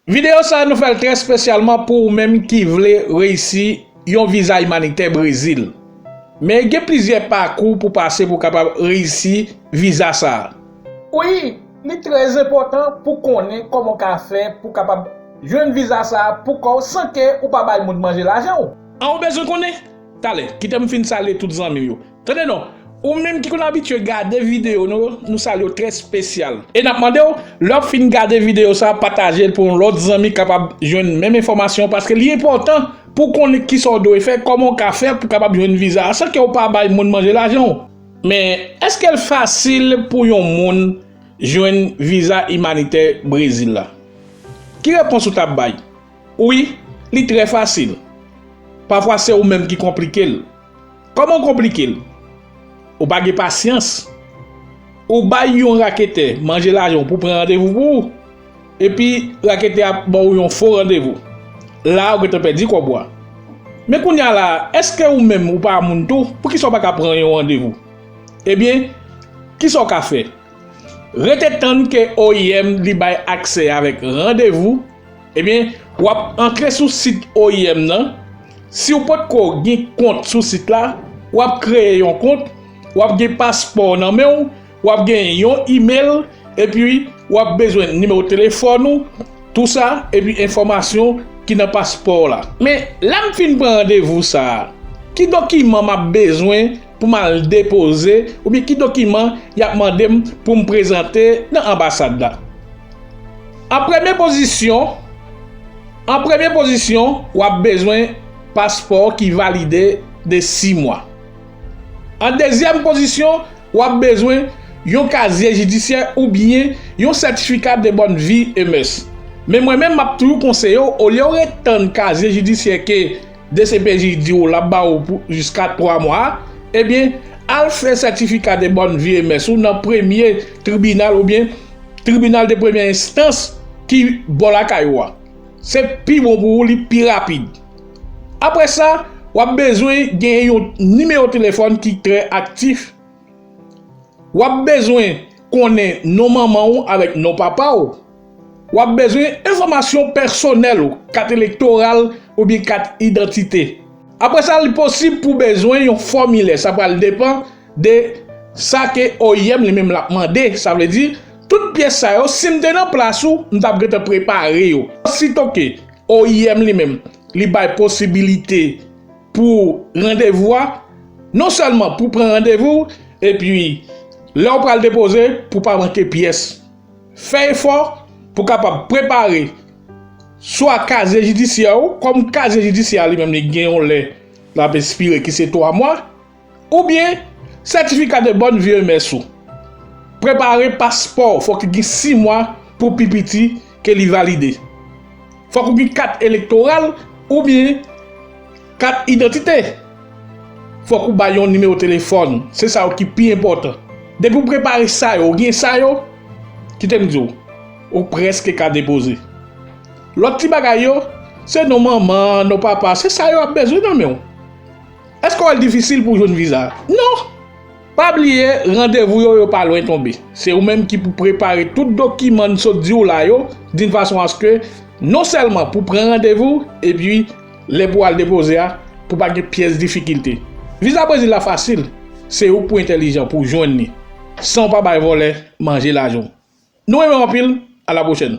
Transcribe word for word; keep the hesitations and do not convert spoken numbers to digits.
Videyo sa a nou fè l trè espesyalman pou ou menm ki vle reyisi yon viza imanitè Brezil. Men gen plizyè pakou pou pase pou kapab reyisi viza sa a. Wi, li trè enpòtan pou konnen kòman w ka fè pou kapab jwenn viza sa a pou kò w san ke ou pa bay moun manje lajan w. An ou bezwen konnen? Talè, kite m fin salye tout zanmi m yo. Tande non, ou menm ki konn abitye gade videyo nou, nou salye w trè espesyal. E n ap mande w, lè w fin gade videyo sa, pataje l pou yon lòt zanmi kapab jwenn menm enfòmasyon, paske li enpòtan pou w konnen kisa w dwe fè, kòman w ka fè pou kapab jwenn viza a san ke w pa bay moun manje lajan w. Men, èske l fasil pou yon moun jwenn viza imanitè Brezil la? Ki repons ou t ap bay? Wi, li trè fasil. Pafwa se ou menm ki konplike l. Kòman w konplike l? Ou pa gen pasyans. Ou bay yon raketè manje lajan w pou pran randevou pou ou. Epi raketè a ba w yon fo randevou. La a ou gentan pèdi kòb ou a. Men kounye a la a, èske ou menm ou pa moun tou? Poukisa w pa ka pran yon randevou? Ebyen, kisa w ka fè? Rete tann ke O I M li bay aksè avèk randevou, ebyen, w ap antre sou sit O I M nan. Si w potko gen kont sou sit la, w ap kreye yon kont, w ap gen paspò w nan men w, w ap gen yon imèl, epi w ap bezwen nimewo telefòn ou, tou sa, epi enfòmasyon ki nan paspò w la. Men, lè m fin pran randevou sa a, ki dokiman m ap bezwen pou m al depoze, oubyen ki dokiman y ap mande m pou m prezante nan anbasad la? An premye pozisyon, an premye pozisyon, w ap bezwen paspò ki valide de sis mwa. An dezyèm pozisyon, w ap bezwen yon kazye jidisyè oubyen yon sètifika de bòn vi e mès. Men mwen menm, m ap toujou konseye w, olye w ret tann kazye jidisyè ke D C P J di w l ap ba w pou jiska twa mwa a, ebyen, al fè sètifika de bòn vi e mès ou nan premye tribinal oubyen tribinal de premyè enstans ki bò lakay ou a. Se pi bon pou ou, li pi rapid. Apre sa, w ap bezwen gen yon nimewo telefòn ki trè aktif. W ap bezwen konnen non manman w avèk non papa w. W ap bezwen enfòmasyon pèsonèl ou, kat elektoral oubyen kat idantite. Apre sa, li posib pou w bezwen yon fòmilè, sa pral depann de sa ke O I M li menm l ap mande. Sa vle di, tout pyès sa yo, si m te nan plas ou, m t ap gentan prepare yo. Sito ke O I M li menm, li bay posibilite pou randevou a, non sèlman pou pran randevou, epi lè w pral depoze, pou pa manke pyès. Fè efò pou kapab prepare swa kazye jidisyè ou, kòm kazye jidisyè a li menm li gen yon lè l ap ekspire ki se twa mwa, oubyen sètifika de bòn vi e mès ou. Prepare paspò w, fòk li gen sis mwa pou pi piti ke li valide. Fòk ou gen kat elektoral oubyen kat idantite. Fòk ou bay yon nimewo telefòn, se sa yo ki pi enpòtan. Depi w prepare sa yo, ou gen sa yo, kite m di w, ou prèske ka depoze. Lòt ti bagay yo, se non manman, non papa, se sa yo ap bezwen nan men w. Èske w wè l difisil pou w jwenn viza? Non! Pa bliye, randevou yo, yo pa lwen tonbe. Se ou menm ki pou prepare tout dokiman n sot di w la yo, d'une façon à ce que, non sèlman pou pran randevou, epi lè pou w al depoze a, pou pa gen pyès difikilte. Viza Brezil la fasil, se ou k pou entèlijan pou w jwenn li, san w pa bay vòlè manje lajan w. Nou renmen w anpil, a la pwochèn.